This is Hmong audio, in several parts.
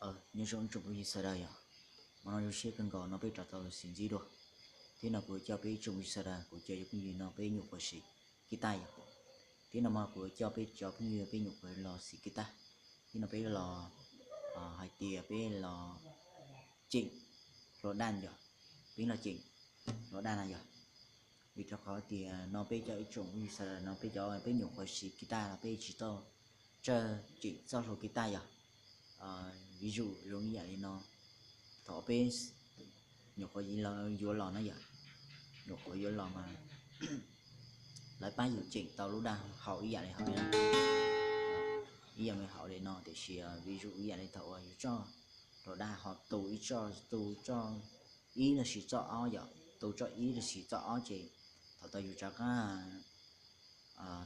Nyob zoo ib tsoom phooj ywg sawv daws yom, hmo no zoo siab kawg nkaus no peb rov tau los sib ntsib dua. Thiab no kuv coj peb ib tsoom phooj ywg sawv daws, kuv cov phooj ywg no peb nyuam qhuav siv kis tas yom. Thiab no mas kuv coj peb cov phooj ywg peb nyuam qhuav los siv kis tas. Thiab no peb los hais tias peb los ceem hluas daj yom, peb los ceem hluas daj na yom. Vim rau qhov tias no peb cov ib tsoom phooj ywg sawv daws no peb cov peb nyuam qhuav siv kis tas los peb tsis tau tsawg ceem txoj hlua kis tas yom. Vis dua zoo ib yam li no, thaum peb nyuam qhuav yuav los na yom, nyuam qhuav yuav los mas lawv pab yus ceem tau lub daj haum ib yam li haum li no, ib yam li haum li no, tiam sis vis dua ib yam li thaum uas yus txoj hluas daj ho tu ib txoj, tu txoj ib los sis txoj ob yom, tu txoj ib los sis txoj ob ces thaum tau yus rov qab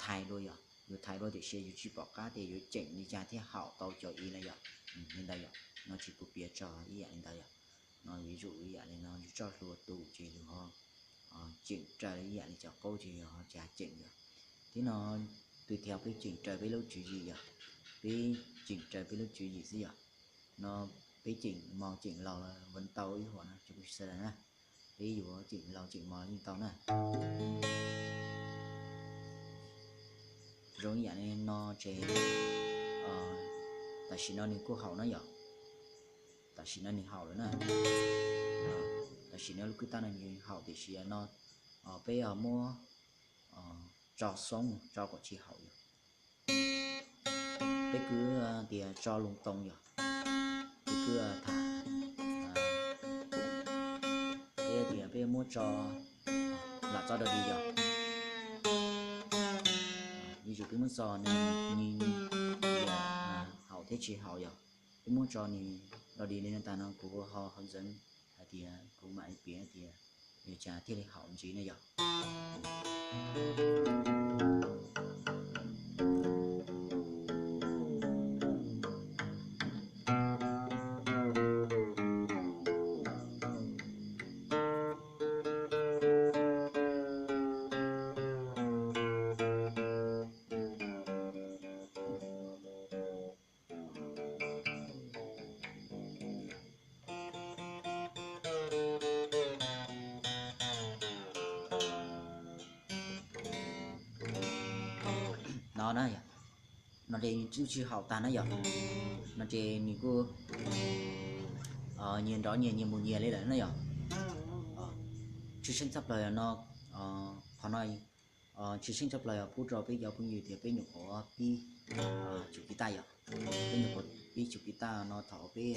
thais dua yom, yus thais dua tiam sis yus tsis pom qab tias yuav ceem li cas thiaj haum tau cov ib na yom. Li ntawd yom, no tsis pub piav tso ib yam li ntawd yom. No vis dua ib yam li no yus txoj hlua tu ces yus ho ceem raws ib yam li cov qaub ces yus ho tsis ceem yom. Thiab no tub thiab peb ceem raws peb lub tswv yim yom, peb ceem raws peb lub tswv yim xwb yom. No peb ceem mos ceem laus los ua ntau ib huam no tsoom phooj ywg sawv daws na, peb yuav ceem laus ceem mos yeej tau na. Zoo ib yam li no ces tam sim no nws kuj haum na yom, tam sim no nws haum lawm na. Tam sim no lub kis tas no nws haum tiam sis no peb muab tso xoob tso kom tsis haum yom. Peb kwv tias tso loo too yom, peb kwv tham, peb tias peb muab tso lam txo dog dig yom. Vis dua peb muab tso nws, nws haum thiab tsis haum yom. Peb muab tso nws dog dig li no tas no kuv ho hov ntxeev hais tias kuv mam li piav tias yog cas thiaj li haum ntxiv na yom. No na yom, no ces nws tsis haum tag na yom. No ces nws kuj nyias nrov nyias, nyias mus nyias li lawm na yom. Tshwj xeeb tshaj plaws no, qhov no tshwj xeeb tshaj plaws yog pub rau peb cov phooj ywg tias peb nyuam qhuav pib tsum kis tas yom. Peb nyuam qhuav pib tsum kis tas no thaum peb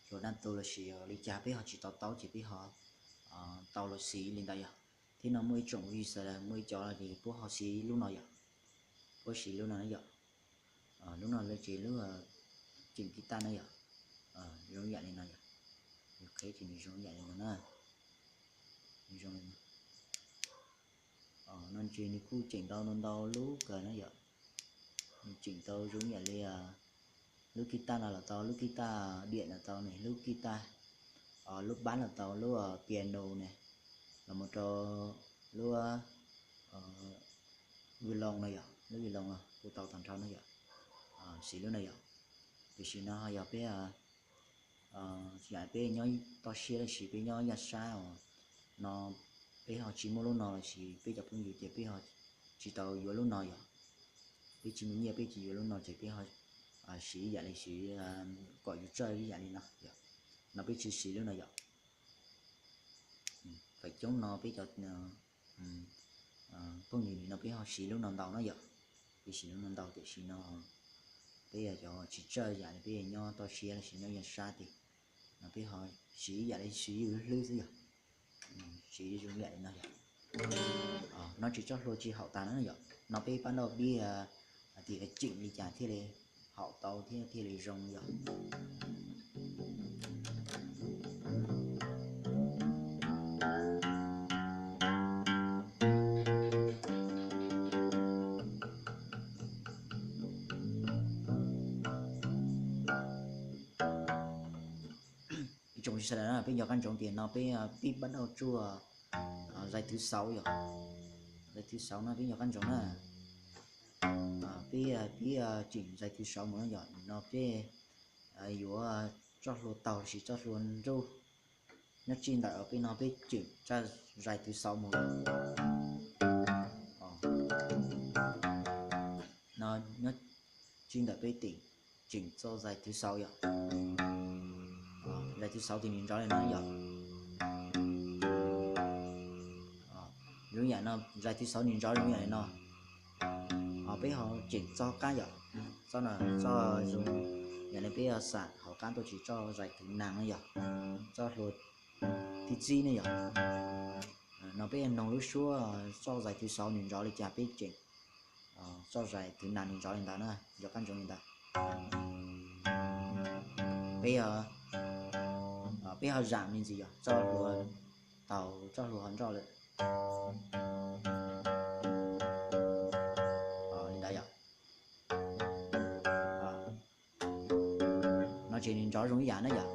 hluas daj tu los sis li cas peb ho tsis to taub ces peb ho tau los siv li ntawd yom. Thiab no muaj ib tsoom phooj ywg sawv daws muaj ib co los puab ho siv lub no yom, puab siv lub no na yom. Lub no lawv ces lub ceem kis tas na yom. Zoo yam li no yom, yus qheb ces nws zoo yam li no na. Nws zoo li no. No ces nws kuj ceem tau ntau ntau lub kawg na yom. Nws ceem tau zoo yam li lub kis tas no los tau, lub kis tas diam los tau ne, lub kis tas, lub bass los tau, lub piano ne, los mus rau lub violon no yom, lub violon los kuj tau tag nrho na yom. Siv lub no yom. Tiam sis no ho yog peb yam peb nyob toj siab los sis peb nyob yaj sab os, no peb ho tsis muaj lub no los sis peb cov phooj ywg ces peb ho tsis tau yuav lub no yom. Peb tsis muaj nyiaj peb tsis yuav lub no ces peb ho siv ib yam li siv kom yus tsawg ib yam li no yom. No peb tsis siv lub no yom. Feem coob no peb cov phooj ywg no peb ho siv lub no ntau na yom. Peb siv lub no ntau tiam sis no peb yog cov tsis tsawg yam li peb nyob toj siab los sis nyob yaj sab ces no peb ho siv ib yam li siv yus hlwb xwb yom. Siv zoo yam li no yom. No tsis txoj hlua tsis haum tas na yom. No peb pab nrauj pib hais tias ceem li cas thiaj li haum tau thiab thiaj li zoo yom. Ib tsoom sawv daws na, peb nco qab ntsoov tias no peb pib pab nrauj tsuaj zais thứ sáu yom. Zais thứ sáu no peb nco qab ntsoov na. Peb pib ceem zais thứ sáu mus no yom, no peb yuav txoj hlua taug los sis txoj hlua nruj. Nyob txij ntawm peb no peb tseem txoj zais thứ sáu mus. No nyob txij ntawm peb tseem, tseem txoj zais thứ sáu yom. Zais thứ sáu ces nws nrov li no yom. Zoo yam no, zais thứ sáu nws nrov zoo yam li no. Peb ho tseem txoj qab yom, txoj no txoj zoo yam li peb xam hauv qab tuaj tsis txoj zais thứ năm no yom, txoj hlua thib txib ne yom. No peb noog lub suab txoj zais thứ sáu nws nrov li cas peb tseem txoj zais thứ năm nws nrov li ntawd na, nrov qab ntsoov li ntawd. Peb, peb ho zam me ntsis yom, txoj hlua taug txoj hlua ho nroj lawm. Li ntawd yom. No ces nws nrov zoo ib yam na yom.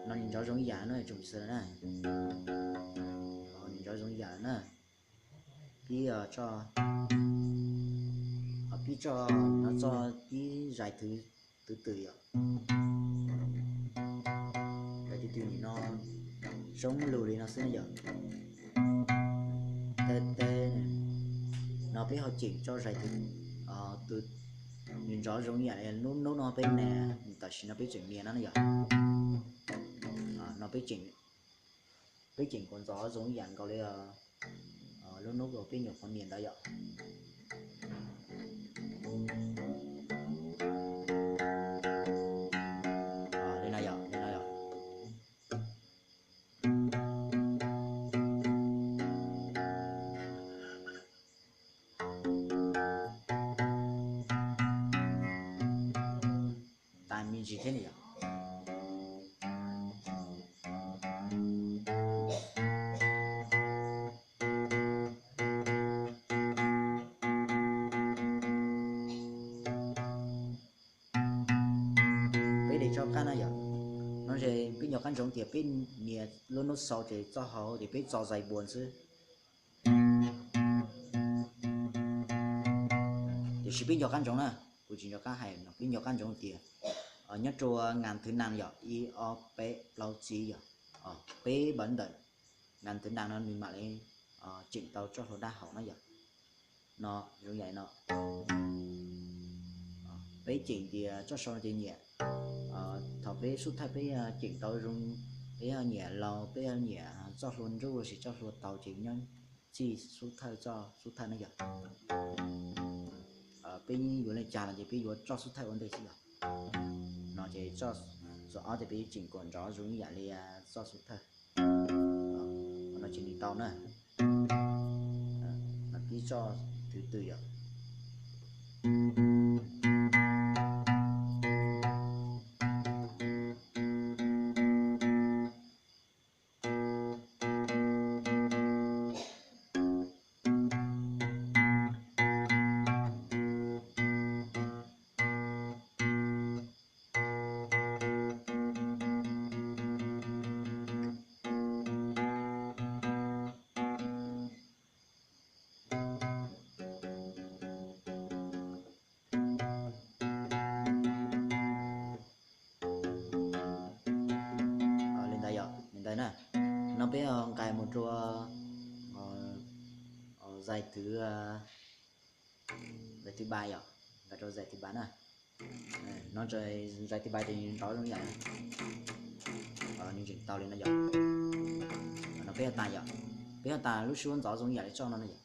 No nws nrov zoo ib yam no tsoom xwb na. Nws nrov zoo ib yam na. Pib txoj, pib txoj no txoj pib zais thứ tư yom. Zais thứ tư nim no zoo lug li no xwb na yom. Teb teb no peb ho tseem txoj zais thứ tư, nws nrov zoo ib yam li lub nub no peb nias, tam sim no peb tseem nias no na yom. No peb tseem, peb tseem kom nrov zoo ib yam nkaus li lub nub uas peb nyuam qhuav nias ntawd yom. Li no yom, li no yom. Tas me ntsis thiab ne yom. Peb de tsob qab na yom. No ces peb nco qab ntsoov tias peb nias lub nub sau ces txoj hauv ces peb txo zais npuas xwb. Tiam sis peb nco qab ntsoov na, kuv tsis nco qab hais no, peb nco qab ntsoov tias nyob rua ngành thứ năm yom, ib ob peb plaub tsib yom, peb npawv ntawm ngành thứ năm no nws mam li tseem tau txoj hlua dab hauv na yom. No zoo yam no, peb tseem tias txoj sau no ces nyiam, thaum peb xub thawj peb tseem tau zoo, peb nyiam laus peb nyiam txoj hlua nruj los sis txoj hlua taug ces nyob txij xub thawj txoj xub thawj na yom. Peb yuav li cas los ces peb yuav txoj xub thawj ua ntej xwb yom. No ces txoj xub ob ces peb tseem kom nrov zoo ib yam li txoj xub thawj. No ces nws tau na. Pib txoj thứ tư yom. Li ntawd yom, li ntawd na. No peb nqes mus rua zais thứ, zais thứ ba yom, nqes rua zais thứ ba na. No zais thứ ba ces nws nrov zoo yam, nws tseem tau li no yom. No peb ho tas yom, peb ho tas lub suab ntxov zoo yam li txoj no na yom.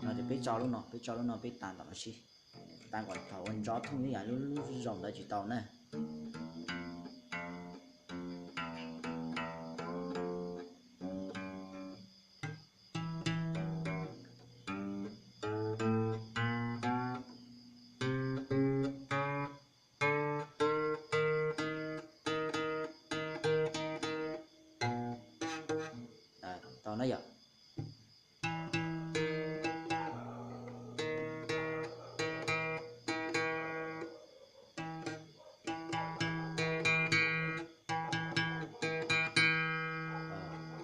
No ces peb tso lub no, peb tso lub no peb tas tom no sib, tas kom thaum ua nrov thooj ib yam lub, lub zaum ntawd tsis tau na. Tau na yom.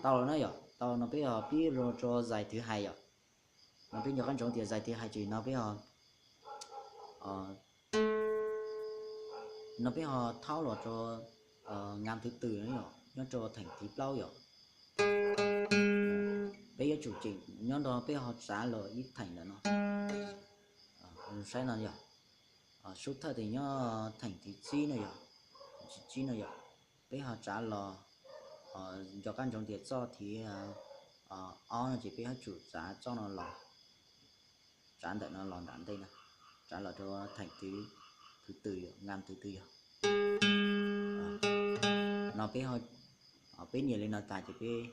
Tau lawm na yom, tau no peb ho pib rau zais thwv hais yom. No peb nco qab ntsoov tias zais thwv hais ces no peb ho, no peb ho thaub los rau nkas thwv tws no yom, nyob rau theem thwv plaub yom. Peb yuav tsum ceem nyob nrog peb ho tsav los ib theem ntawm no. Saib no yog, sub thawj tes nyob theem thwv tsib no yog, thwv tsib no yog, peb ho tsav los, nco qab ntsoov tias txoj thwv ob no ces peb yuav tsum tsav txoj no los, tsav ntawm no los nram ntej na, tsav los rau theem thwv, thwv tws yom, nkas thwv tws yog. No peb, peb nias li no tas ces peb,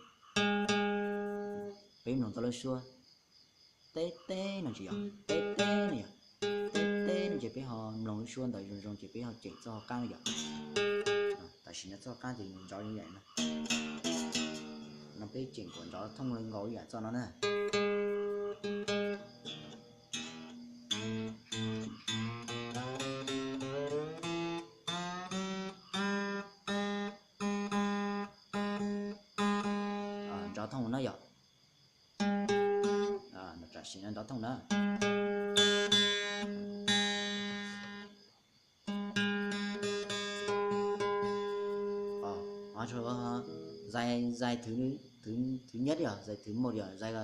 peb mloog tau lub suab teb teb no tsis yog, teb teb no yog, teb teb no ces peb ho mloog lub suab ntawd zoo zoo ces peb ho ceem txoj hauv qab no yom. Tam sim no txoj hauv qab ces nws nrov zoo yam no. No peb ceem kom nrov thooj li nkaus ib yam txoj no na. Nrov thooj na yom. Tam sim no nrov thooj na. Zais, zais thwv, thwv nyab yog zais thwv moj yog zais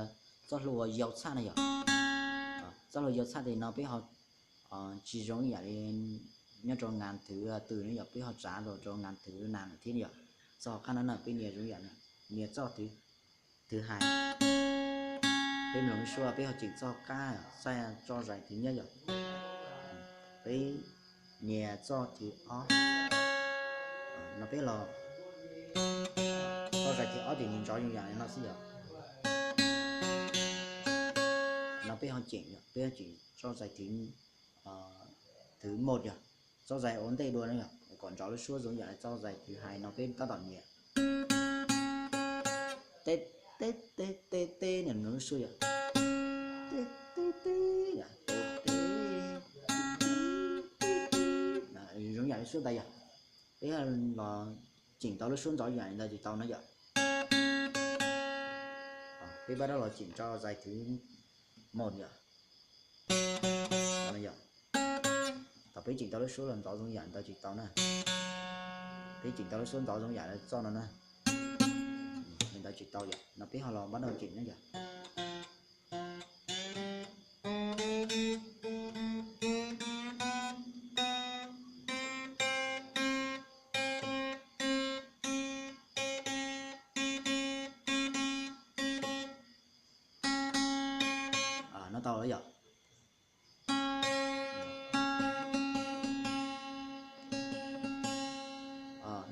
txoj hlua yau txhaj na yog. Txoj hlua yau txhaj tes no peb ho tsis zoo ib yam li nyob rau nkas thwv tws na yom, peb ho tsav los rau nkas thwv nas lawm thiab na yom. Txoj hauv qab no na peb nias zoo ib yam, nias txoj thwv hais, peb mloog lub suab peb ho ceem txoj hauv qab, txoj zais thwv nyab yom. Peb nias txoj thwv ob, no peb los, txoj zais thwv ob ces nws nrov zoo yam li no xwb yom. No peb ho ceem, peb ho ceem txoj zais thwv, thwv moj yog, txoj zais ua ntej dua na yom, kom nrov lub suab zoo yam li txoj zais thwv hais no peb tab tom nias teb teb teb teb teb nias lub suab yom, teb teb teb yom, zoo yam lub suab ntawd yog. Peb los ceem tau lub suab ntxov yam li ntawd ces tau na yom. Peb pab dab los ceem txoj zais thwv moj yom. Thaum peb ceem tau lub suab los ntxov zoo yam ntawd tsis tau na. Peb ceem tau lub suab ntxov zoo yam li txoj no na, li ntawd tsis tau yom. No peb ho los pab dab ceem na yom. No tau lawm yom.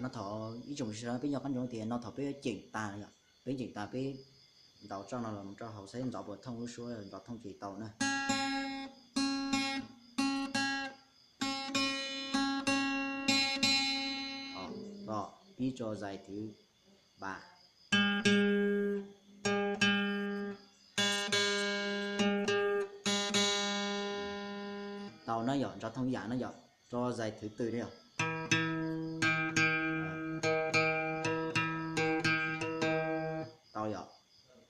No thaum ib tsoom sawv daws peb nco qab ntsoov tias no thaum peb ceem tas yom, peb ceem tas peb ntaus txoj no los rau hauv saib ntxov puas thooj lub suab, ntxov thooj ces tau na. Pib txoj zais thwv npaj. Tau na yom, ntxov thooj ib yam na yom, txoj zais thwv tws na yom. Tau yom,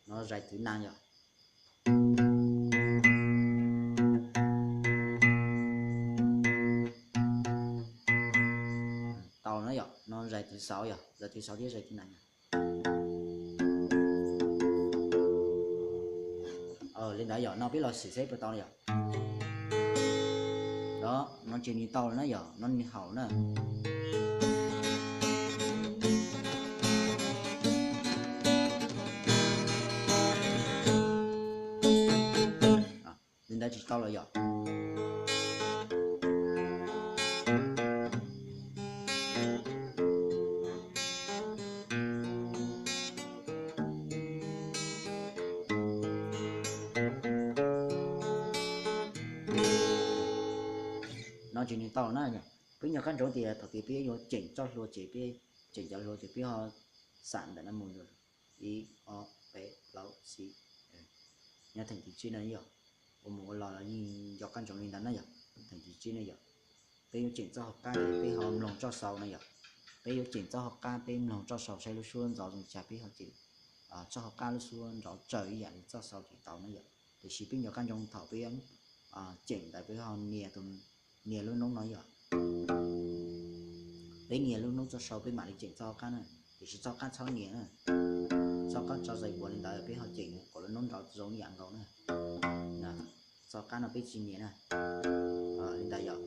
no zais thwv nas yom. Tau na yom, no zais thwv xauv yom, zais thwv xauv thiab zais thwv nas. Li ntawd yom, no peb los sim saib puas tau yom. Los no ces nws tau lawm na yom, no nws haum na. Li ntawd tsis tau lawm yom. No ces nws tau lawm na. Peb nco qab ntsoov tias thaum twg peb yuav ceem txoj hlua ces peb, ceem cov hlua ces peb ho xam ntawm no mus, ib ob peb plaub xib, nyob theem thwv tsib no yom. Ua mus ua los los yeej nco qab ntsoov li ntawd na yom. Theem thwv tsib no yom, peb yuav ceem txoj hauv qab ces peb ho mloog txoj sau na yom. Peb yuav ceem txoj hauv qab peb mloog txoj sau saib lub suab ntxov zoo li cas peb ho ceem. txoj hauv qab lub suab nrov tsawg ib yam li txoj xaus tsis tau na yom. Tiam sis peb nco qab ntsoov thaum peb ceem ntawd peb ho nias tus, nias lub noob no yom. Peb nias lub noob txoj sau peb mam li ceem txoj hauv qab na, tiam sis txoj hauv qab txhob nias na. Txoj hauv qab tso zais puas li ntawd peb ho ceem kom lub noob nrov zoo ib yam nkaus na. Txoj hauv qab no peb tsis nias na. Li ntawd yom.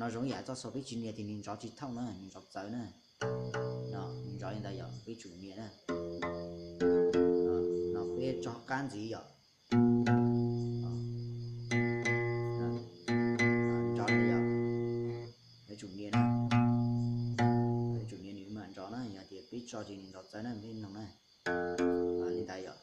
No zoo ib yam txoj xaus peb tsis nias ces nws nrov tsis thooj na, nws nrov txawv na. No nws nrov li ntawd yom, peb tsum nias na. No peb tso hauv qab ntxiv yom. Nrov li yom, peb tsum nias na. Peb tsum nias nws mam nrov na, yog tias peb tso ces nws nrov txawv na, peb mloog na. Li ntawd yom.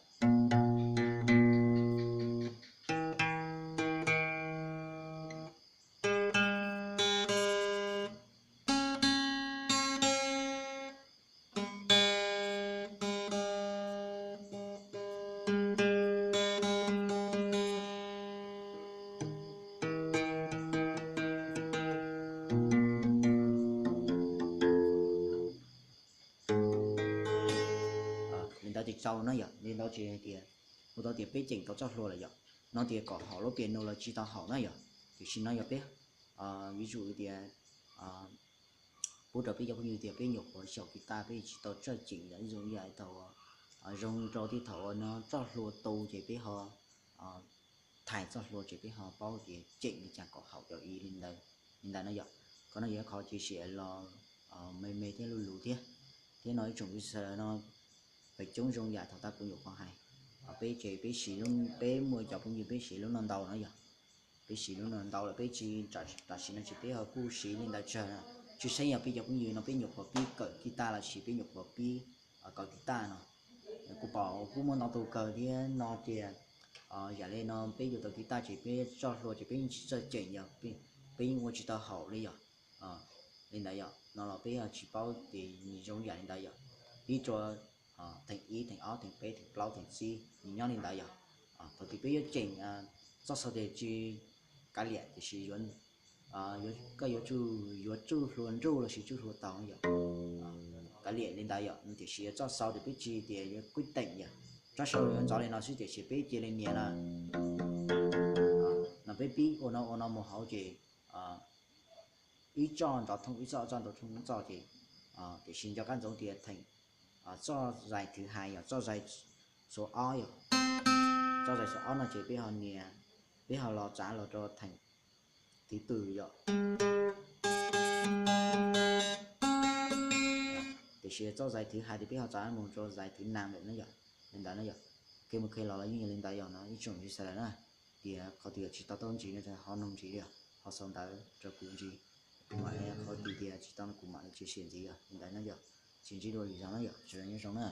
Li ntawd ces tau na yom, li ntawd ces hais tias, ua tau tias peb ceem tau txoj hlua lawm yom. No tias kom haum lub piano los tsis tau haum na yom. Tiam sis no yog peb, vis dua tias pub rau peb cov phooj ywg tias peb nyuam qhuav xyaum kis tas peb tsis tau txawj ceem yom, ib zoo ib yam thaum zoo rau tej thaum no txoj hlua tu ces peb ho thais txoj hlua ces peb ho paub tias ceem li cas kom haum yam li ntawd, li ntawd na yom. Qhov no yog qhov tsis siam los me me thiab luv luv thiab. Thiab no ib tsoom phooj ywg sawv daws no, feem coob zoo yam thaum tas kuv nyuam qhuav hais, peb ces peb siv, peb muaj cov phooj ywg peb siv lub no ntau na yom. Peb siv lub no ntau lawm peb tsis, tam sim no ces peb ho kuj siv li ntawd tsawg na. Tshwj xeeb yog peb cov phooj ywg no peb nyuam qhuav pib kawm kis tas los sis peb nyuam qhuav pib kawm kis tas no, kuv pom kuj muaj ntau tus kawg thiab no tias yam li no peb yuav tau kis tas ces peb txoj hlua ces peb yeej tsis txawj ceem yom, peb yeej ua tsis tau haum li yom. Li ntawd yom, no los peb tsis paub ces nws zoo yam li ntawd yom. Pib rua theem ib, theem ob, theem peb, theem plaub, theem tsib nws nyob li ntawd yom. Thaum twg peb yuav ceem txoj xaus tias tsis kav liam tiam sis koj yuav tsum, yuav tsuj hlua nruj los sis tsuj hlua tau yom. Kav liam li ntawd yom, tiam sis txoj xaus tias peb tsis tias yuav kuj teem yom. Txoj xaus yuav ntxov li no xwb tiam sis peb cia li nias na. No peb pib ua no ua no mus hauv ces ib txoj nrov thooj ib txoj, txoj nrov thooj ib txoj ces, tiam sis nco qab ntsoov tias theem, txoj zais thwv hais yog txoj zais xuv ob yom. Txoj zais xuv ob no ces peb ho nias, peb ho los txav los rau theem thwv twm yom. Tiam sis txoj zais thwv hais tias peb ho txav mus rau zais thwv nas lawm na yom. Li ntawd na yom. Kev mus kev los los yeej yog li ntawd yom no ib tsoom phooj ywg sawv daws na. Tias qhov twg tsis to taub ntsis no ho noog ntsis li, ho sau ntawv rau kuv ntsis, kuv mam li, qhov twg tias tsis tau no kuv mam li tshwm sim ntxiv yom. Li ntawd na yom. Tsis ntsib dua lwm zaus na yom, sawv daws nyob zoo na.